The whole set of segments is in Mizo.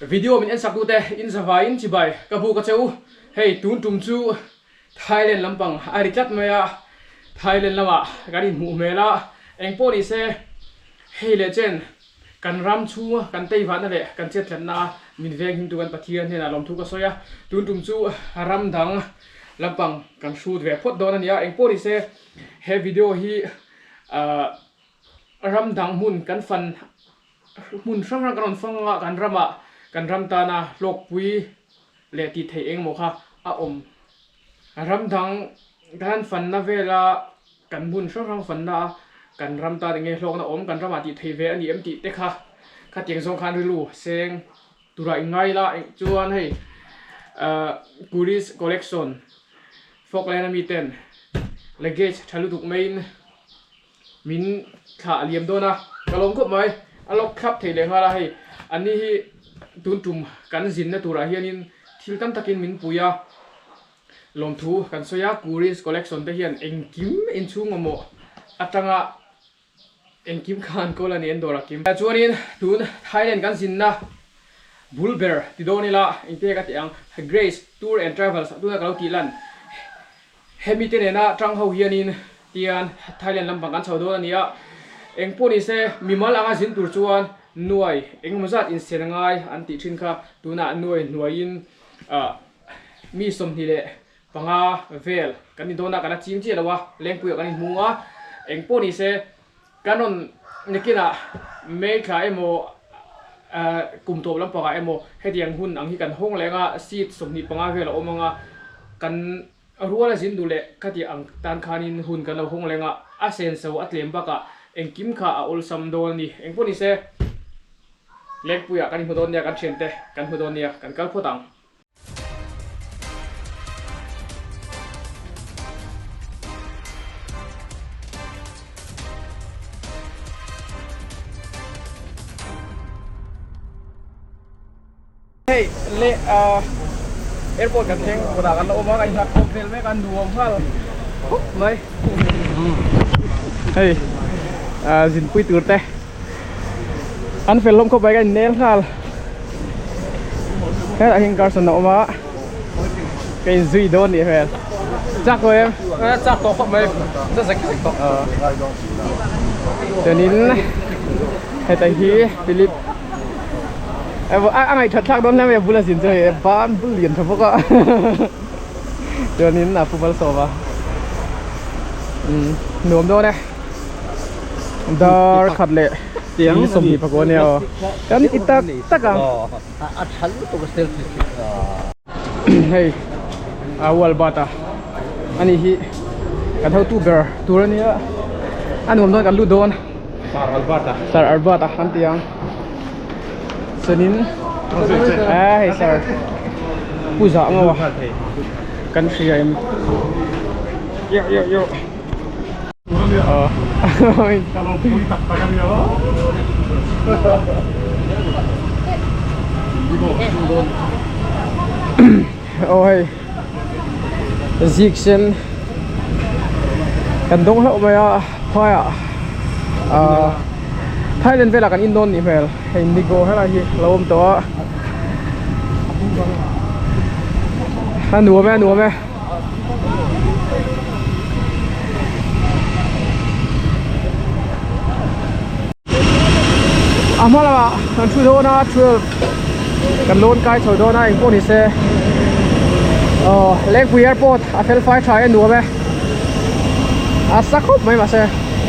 Video min en sak tute in zavaiin chibai ka buk a che u. Hei tun tum chu Thailand lampang a ri tlat mai a, Thailand lamah kan inhmuh hmel a, engpawh ni se hei leh chen kan ram chhunga kan teivahna leh kan chettlatna a min veng himtu kan Pathian hnenah lawmthu ka sawi a, tun tum chu ram dang lampang kan hrut ve phawt dawn a ni a, engpawh ni se he video hi ahh ram dang hmun kan fan hmun hrang hrang kan rawn fang anga kan ramah kan ram tana hlawkpui leh tih theih engemaw kha a awm. Ram dang kan fanna vela kan hmun hrang hrang fanna a kan ram tan enge hlawkna awm kan ramah tih theih ve a ni em tih te kha khatiang zawng khan rilru seng tura ingai ila chuan hei ahh Kuri's collection Falkland ami ten luggage tha lutuk maiin Min thlah a liam dawn a, ka lawm khawp mai. A lawk thlap thei leh nghal a, hei anni hi tun tum kan zinna turah hianin thil tam takin min pui a, lawmthu kan sawi a, Kuri's collection te hian engkim inchhung mamawh atanga engkim kha an kawl a ni an dawr a kim. Chuanin tun Thailand kan zinna bul ber ti dawn ila engte ka tih ang, Grace Tour and Travels tuna ka lo tih lan. Hemi te nena tang ho hianin tian Thailand lampang kan chho dawn a ni a, eng pawh ni se mimal anga zin tur chuan nuai engemaw zat insen a ngai an tih thin kha tunah nuai hnuaiin ah mi 25 vel kan ni dawn a, kan la ching chiah lo a, lengpuiah kan inhmung a, eng pawh ni se kan rawn nikinah May thla emaw ah kum tawp lampangah emaw hetiang hun ang hi kan hawng leh anga seat 25 vel a awm anga kan A rual a zin duh leh ka tih ang tan khanin hun kan lo hawng leng a, a senso a tlem bakah engkim kha a awlsam dawn a ni. Engpawh ni se, Lengpuiah kan inhmu dawn nia, kan thiante kan hmu dawn nia, kan kal phawt ang. Hei le airport kan thleng kawtah kan la awm a kan inhak khawm vel mek a nuam nghal khawp mai hei zinpui tur te an fel hlawm khawp mai ka innel nghal helaiah hian garson a awm a ka inzui dawn nih hmel chak tawh em chak tawh khawp mai zek zek tawh chuanin heta hi Philip A ngaihthat thlak dawn hle mai a bula zin chu hei ban bul lian tha bawk a chuanin a pu malsawm a umm nuam dawn e dar khat leh ni 24 ania aw kan ti tak tak ang hei a wall bat a ani hi kan hotu ber tur ania a nuam dawn kan lut dawn. Sir Albert-a. Sir Albert-a an ti ang. Chuanin eh hei sir Pu Zah Ngawa kan hria em. Yo yo yo. Ờ. Aw hei zik sen kan dawng hlauh mai a phaiah ahh Thailand velah kan in dawn nih hmel hei indigo helai hi a lo awm tawh a a nuam e a nuam e. A hma lamah kan thu dawn a 12 kan lawn kai chho dawn a engpawh ni se aw Lengpui airport a fel fai tha e nuam e a sa khawp mai mahse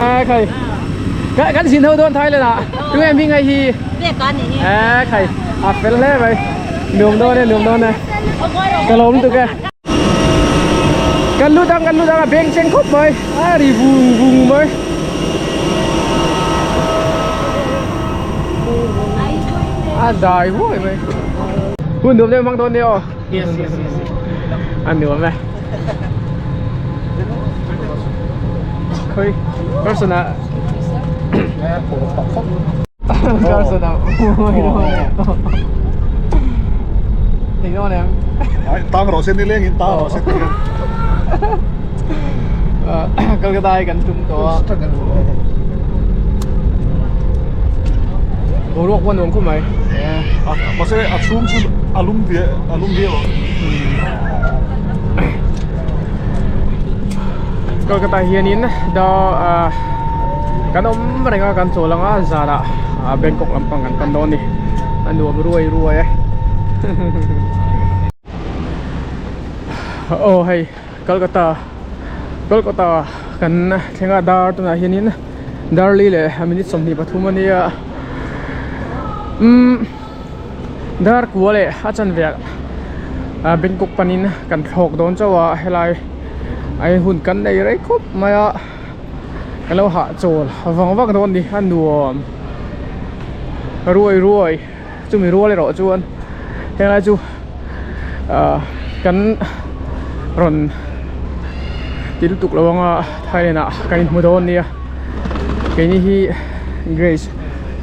a khai kan zin ho dawn Thailand ah tunge hming hei hi e khai a fel hle mai nuam dawn e nuam dawn e ka lawm lutuk e kan lut ang kan lut ang a beng cheng khawp mai a ri vung vung mai. A dai huai mai hun nuam deuh mang dawn nia aw yes yes yes a nuam e khoi person a person a thei dawn em tang rawh se nileng in tang rawh se Kolkata hi kan tum tawh a. Boruak pawh a nuam khawp mai. A mahse a chhung chu a lum ve a lum viau ang. Kolkata hianin da kan awm reng a kan chawl anga zanah Bangkok lampang kan pan dawn a ni. A nuam ruai ruai e. Aw hei Kolkata Kolkata kan thleng a dar tunah hianin dar li leh minute 23 a nia umm dar kua leh a chanve ah Bangkok panin kan thlawk dawn chauh a helai ai hun kan nei rei khawp mai a kan lo hahchawl vang vang dawn a ni a nuam ruai ruai. Chumi rual erawh chuan helai chu ah kan rawn ti lutuk lo anga Thailand ah kan inhmu dawn nia keini hi Grace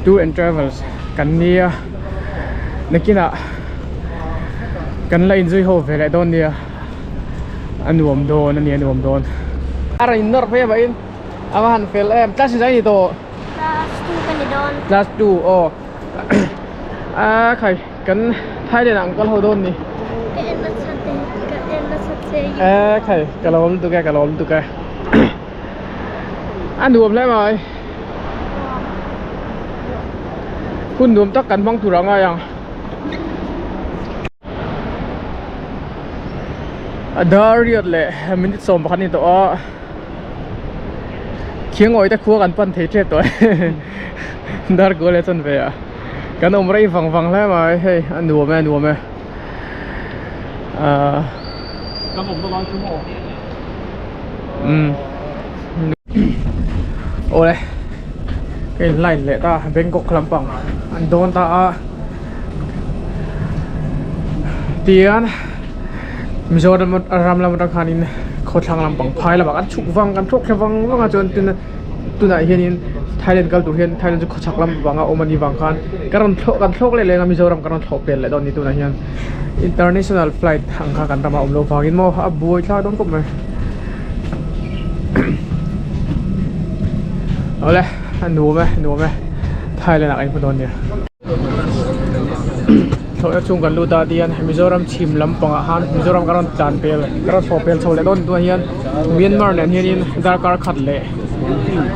Tour and Travels kan nia nakinah kan la inzui ho ve leh dawn nia a nuam dawn a ni a nuam dawn. A rawn innawr phei a vahin a va han fel em class in zai ni tawh. Class 2 ka ni dawn. Class 2 aw. A khai kan Thailand ah an kal ho dawn ni. Ka en nasa te ka en nasa che. A khai ka lo awm lutuk e ka lo awm lutuk e. A nuam hle mai. Hun nuam tak kan hmang tur a ngai ang. A dar riat leh minute 11 ni tawh a. Khiangawi te khua kan pan thei tep tawh e dar kual leh chuan ve a kan awm rei vang vang hle mai hei a nuam e a nuam e ahh kan awmna lai chu maw umm awle ka in line leh ta Bangkok lampang an dawn ta a tihian Mizoram ram lam atang khanin khawthlang lampang phai lamah kan chhuk vang kan thlawk thla vang vang a chuan tuna tunah hianin Thailand kal tur hian Thailand chu khawchhak lam vanga awm a nih vang khan ka rawn thlawh kan thlawk leh leng a Mizoram kan rawn thlawh pel leh dawn a ni tunah hian international flight ang kha kan ramah awm loh vangin maw a buai thlak dawn khawp mai awle a nuam e a nuam e Thailand ah kan inhmu dawn nia. Thlawhna chhung kan lut a tihian Mizoram chhim lampangah khan Mizoram kan rawn tlan pel kan rawn thlawh pel chho leh dawn tunah hian Myanmar nen hianin darkar khat leh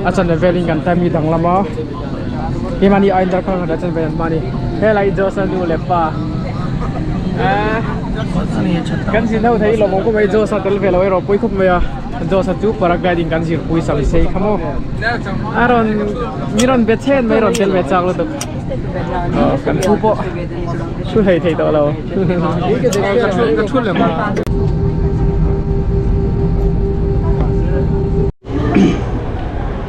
a chanve velin kan time hi danglam a keimahni aiin darkar khat leh a chanve an hma a ni helai Josa nu leh pa ahh kan zin ho thei lawm awm khawp mai Josa tel ve lo erawh pawi khawp mai a Josa chu paragliding kan zirpui sam sei kha maw a rawn mi rawn be chhen mai rawn tel ve chak lutuk. Aw kan thu pawh thu hlei thei tawh lo ka thu lem a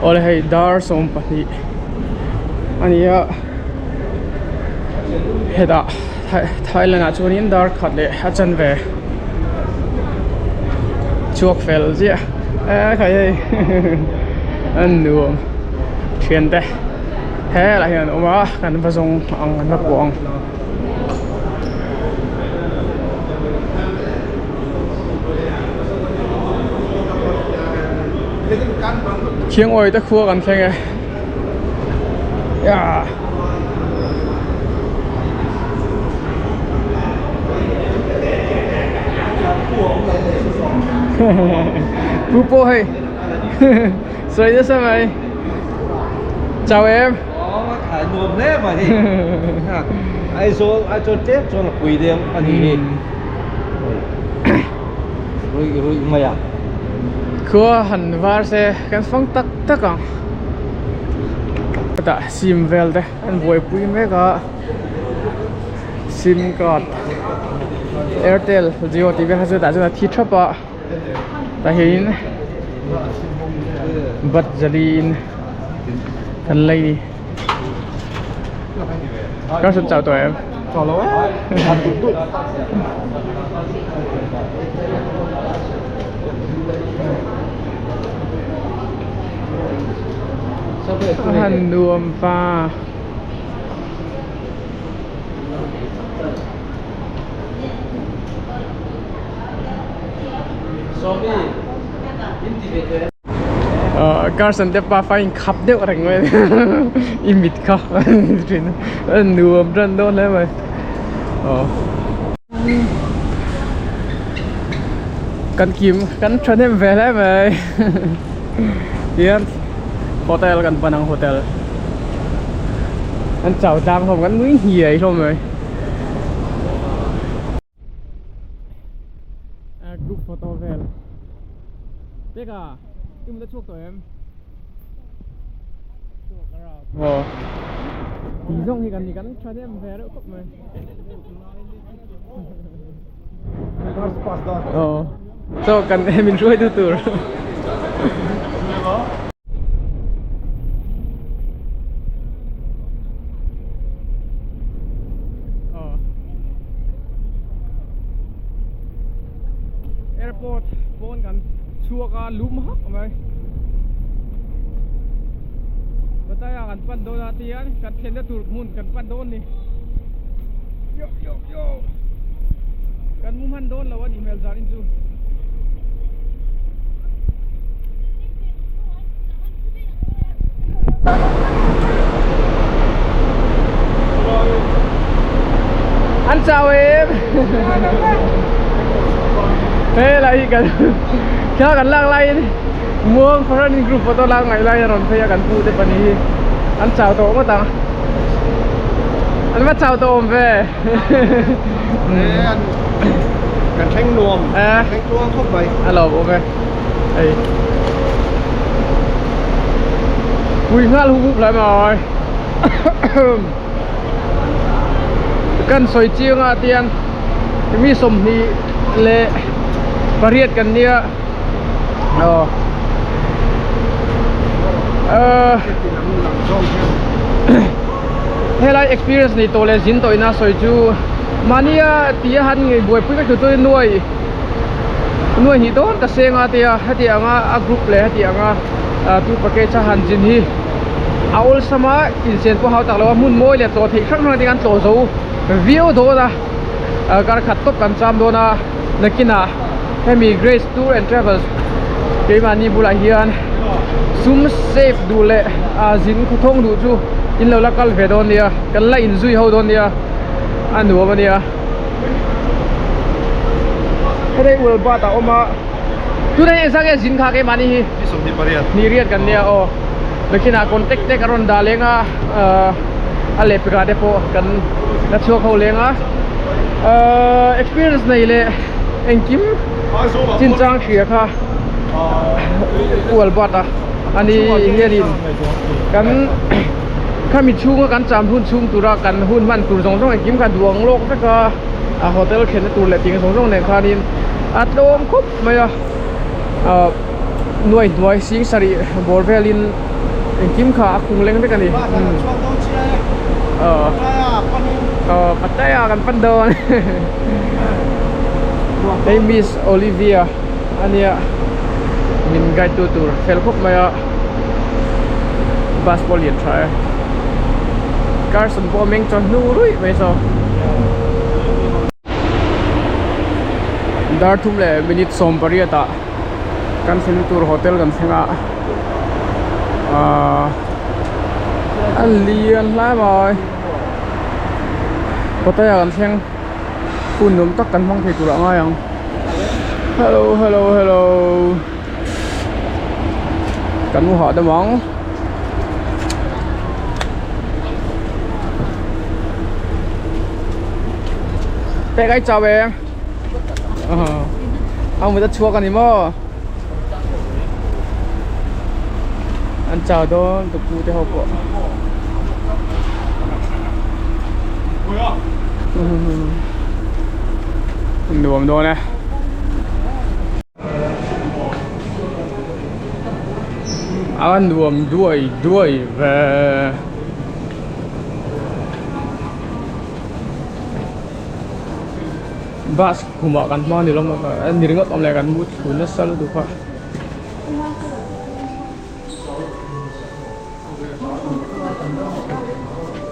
awle hei dar 12 a ni a hetah Thailand ah chuanin dar khat leh a chanve chhuak fel chiah e khai hei a nuam thiante. Helai hian an awm a kan va zawng ang an va puah ang. Khiangawi te khua kan thleng e yeah. Pu pawh hei Sawi nasa mai. Chau em? Aw, a nuam hle mai hei. Aizawl Aizawl tlem chuan a pui deuh a ni hi. Ruih ruih mai a. Khua han var se kan fang tak tak ang. Hetah sim vel te an buaipui mek a. Sim card Airtel Jio tih vel kha chu tah chuan a thi thap a. Tahin bat jali in kan lei ni ka sun chau tawh em chau lo e an tut tut han nuam pa Carson te pafa in khap deuh reng mai i mit kha thin a nuam tan dawn hle mai aw kan kim kan thahnem ve hle mai tihian hotel kan pan ang hotel an chau tlang hlawm kan nui hniai hlawm mai. Group photo vel teka i mut a chhuak tawh em aw tih zawng hi kan ni kan thahnem ve reuh khawp mai aw chaw kan min hruai tu tur. Airport pawn kan chhuak a lum hak mai Pattaya kan pan dawn a tihian kan thlenna tur hmun kan pan dawn ni yo yo yo kan mu hman dawn lo a nih hmel zan in chu. Anh chào em. Thế là hi kan kha kan lak lai in muang foreign group photo lak ngai lai a rawn phei a kan pu te pahnih hi an chau tawh ngawt ang an va chau tawh awm ve. Kan thleng nuam thleng tluang khawp mai. A lawm awm e. Hei pui nghal hup hup lai mai kan sawi chiang a tiang mi sawmhnih leh pariat kan nia aw ah helai experience nei tawh leh zin tawh ina sawi chu mahnia tia han ngei buaipui vek tur chuan nuai. Nuai hnih dawn ka seng a tia heti anga a group leh heti anga tour package a han zin hi a awlsam a insian pawh hau tak lo a hmun mawi leh tlawh theih hrang hrang te khan tlawh zo viau dawn a kar khat tawp kan cham dawn a nakinah hemi Grace Tour and Travels keimahni bulah hian sum save duh leh zin khawthawng duh chu in lo la kal ve dawn nia kan la inzui ho dawn nia a nuam a nia. Helai ual bat a awm a tunah hian engzah nge zin kha keimahni hi Ni sawmhnih pariat ni riat kan nia aw nakinah contact te ka rawn dah leng a a lehpekah te pawh kan la chhuak ho leng a experience nei leh engkim chinchang hria kha ual bat a ani hianin kan. Khami chhunga kan cham hun chhung tura kan hun hman tur zawng zawng engkim kha duang lawk vek a, a hotel thlenna tur leh ting zawng zawng nen khanin a tlawm khawp mai a, ah nuai hnuai sing sarih bawr velin engkim kha a khung leng vek a ni ah ah Pattaya kan pan dawn hei Miss Olivia ania min guide tu tur fel khawp mai a. Bus pawh a lian tha e Carson pawh a meng chuan hnu ruih mai saw dar thum leh minute 18 ah kan thlen tur hotel kan thleng a ahh a lian hlai mai Pattaya kan thleng hun nuam tak kan hmang thei turah a ngai ang hello hello hello. Kan mu hahdam ang. Pek ai chau em. Ang mut a chhuak ani maw. An chau dawn ka pu te ho pawh. Nuam dawn e. A nuam duai duai ve. Bus khumah kan hma ni lawm a ni ringawt awm leh kan mu thlu nasa lutuk a.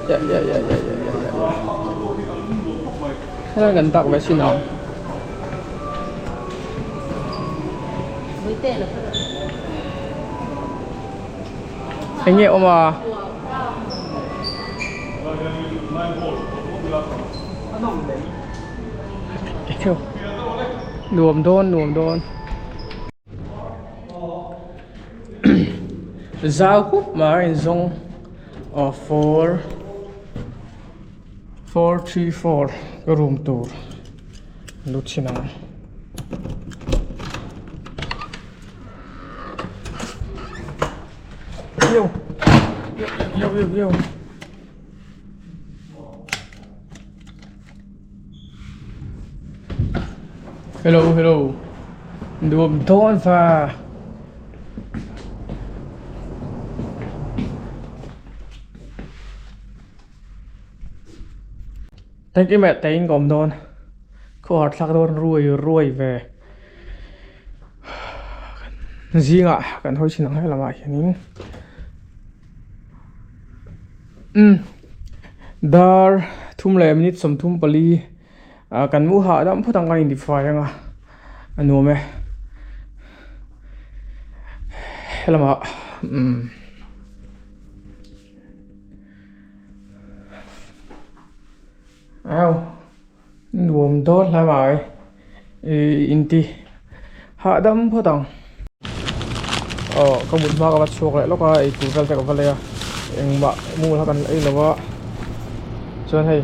Ya ya ya ya ya ya ya. Helai kan dak ve sin ang. Eng nge awm a? Nuam dawn nuam dawn. Zau khup mai a inzawng aw four four three four ka room tur lu chhin ang. Yo yo yo yo. Hello hello nuam dawn va Thank you mẹ tein ka awm dawn khaw thlak dawn ruai ruai ve zingah kan hawi chhin ang helamah hianin umm dar thum leh minute 34 ah kan mu hahdam phawt ang kan intifai ang a a nuam e helamah umm au nuam dawn hle mai ih inti hahdam phawt ang aw ka mut hma ka va chhuak leh lawk a eitur vel te ka va lei a engmah mul kha kan ei lo a chuan hei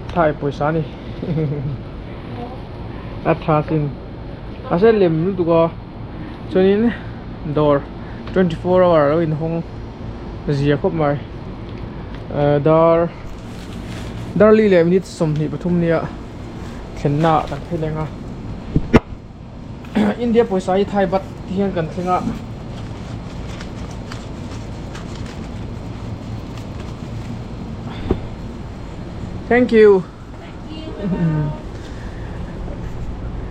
thla i pawisa a ni a tha sin mahse lem lutuk a chuanin dawr 24 hour a lo inhawng zia khawp mai dar darli leh minute 23 nia thlenna ah kan phei leng a India pawisa hi Thai baht te hian kan thleng a thank you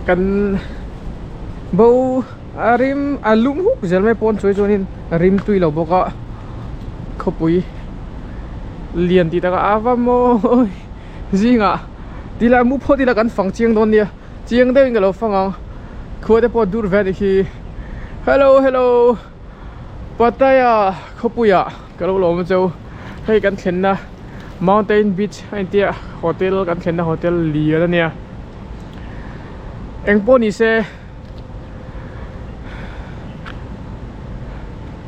kan bo a rim a lum huk zel mai pawn chuai chuanin a rim tui lo bawk a khawpui lian tih takah a va mawi zingah tila mu phawt ila kan fang chiang dawn nia chiang deuhin ka lo fang ang khua te pawh dur ve a ni khi hello hello Pattaya khawpuiah ka lo lawm a cheu hei kan thlenna. Mountain beach a intia hotel kan thlenna hotel lian a nia engpawh ni se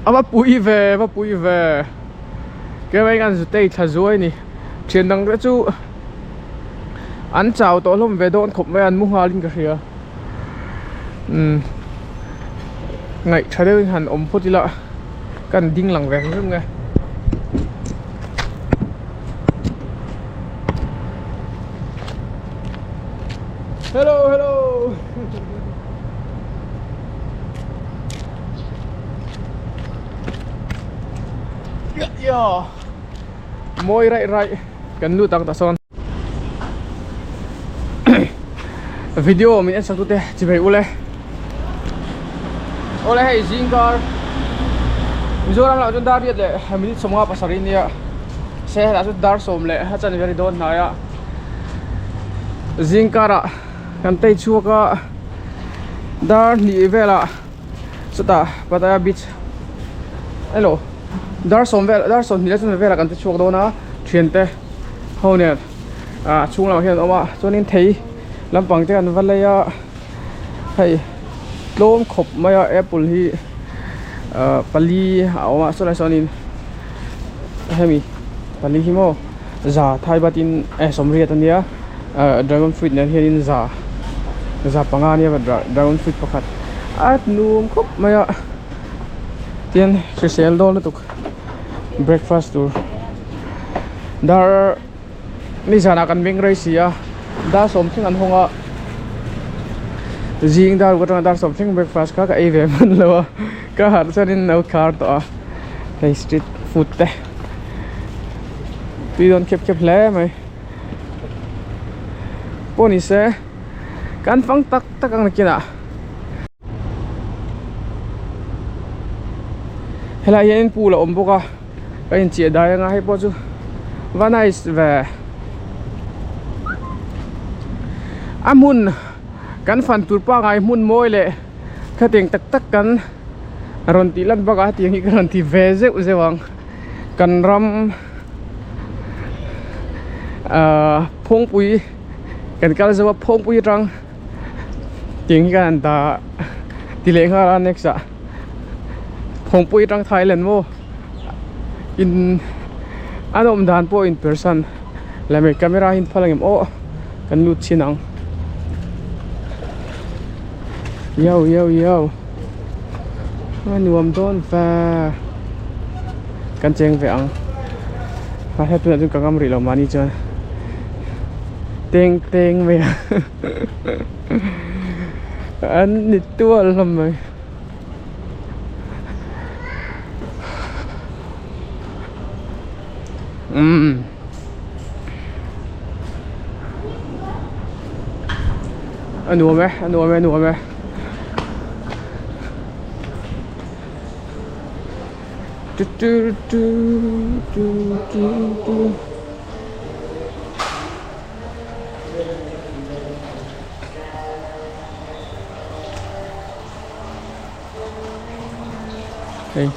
a va pui ve a va pui ve keimah hian an zutei thla zuai a ni thian dang te chu an chau tawh hlawm ve dawn khawp mai a an mu nghal in ka hria umm ngaih tha deuh in han awm phawt ila kan ding lang ve hrim nge. Hello hello mawi raih raih kan lut ang tah sawn video min en sak tute chivei ule awle hei zingkar Mizoram lamah chuan dar riat leh minute 57 nia se hetah chuan dar sawm leh a chanve a ni dawn hnai a zingkarah kan tei chhuak a dar hnih velah chutah Pattaya beach hello dar sawm vel dar sawm hnih leh chanve velah kan ti chhuak dawn a thiante ho nen ah chhung lamah hian an awm a chuanin thei lampang te an va lei a hei tlawm khawp mai a apple hi ah pali a awm a sawlai sawnin hemi pali hi maw za thai batin eh sawmriat a nia ah dragon fruit nen hianin za za panga a nia dragon fruit pakhat a nuam khawp mai a tian hrisel dawn lutuk breakfast tur. Dar nizanah kan meng rei si a dar sawm thleng an hawng a zing dar ruk atanga dar sawm thleng breakfast kha ka ei ve hman lo a ka harh chuanin no khar tawh a hei street food te tui dawn khep khep hle mai pawh ni se kan fang tak tak ang nakinah. Helai hianin pool a awm bawk a ka inchiah dai anga hei pawh chu va nice ve a hmun kan fan tur pangai hmun mawi leh khatiang tak tak kan Rawn tih lan bakah hetiang hi ka rawn ti ve zeuh zeuh ang kan ram ahh phawngpui kan kal zo a phawngpui atang tiang hi kan han dah ti leh nghal a next ah phawngpui atang Thailand maw in an awm dan pawh in persan leh mai camera hi an phal ang em aw kan lut chhin ang. Yo yo yo a nuam dawn ve kan cheng ve ang mahse tunah chuan ka ngam rih lo mahni chuan teng teng mai a an ni tual hlawm mai. Umm. A nuam e, a nuam e, a nuam e. Tu tu tu tu tu tu. Hei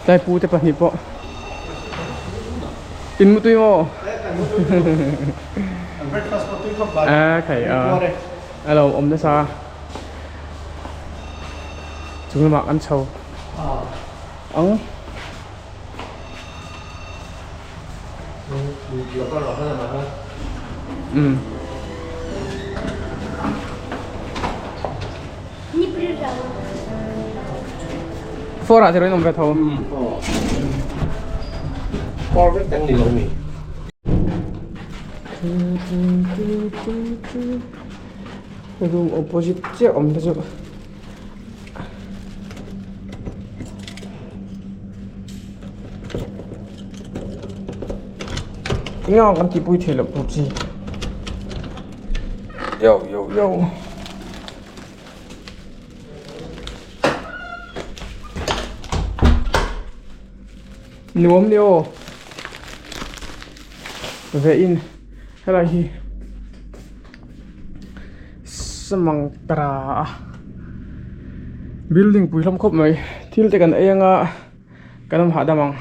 tlai pu te pahnih pawh in mutui maw a khai a a lo awm nasa chung lamah kan chho ang. Four ah chuan awm ve tho. Four vek ang ni lo mi. Room opposite chiah awm te chu. Eng ang kan tihpui theih loh tur chi yo yo yo nuam ni aw ve in helai hi. Samang tara a building pui hlawm khawp mai thil te kan ei anga kan awm hahdam ang.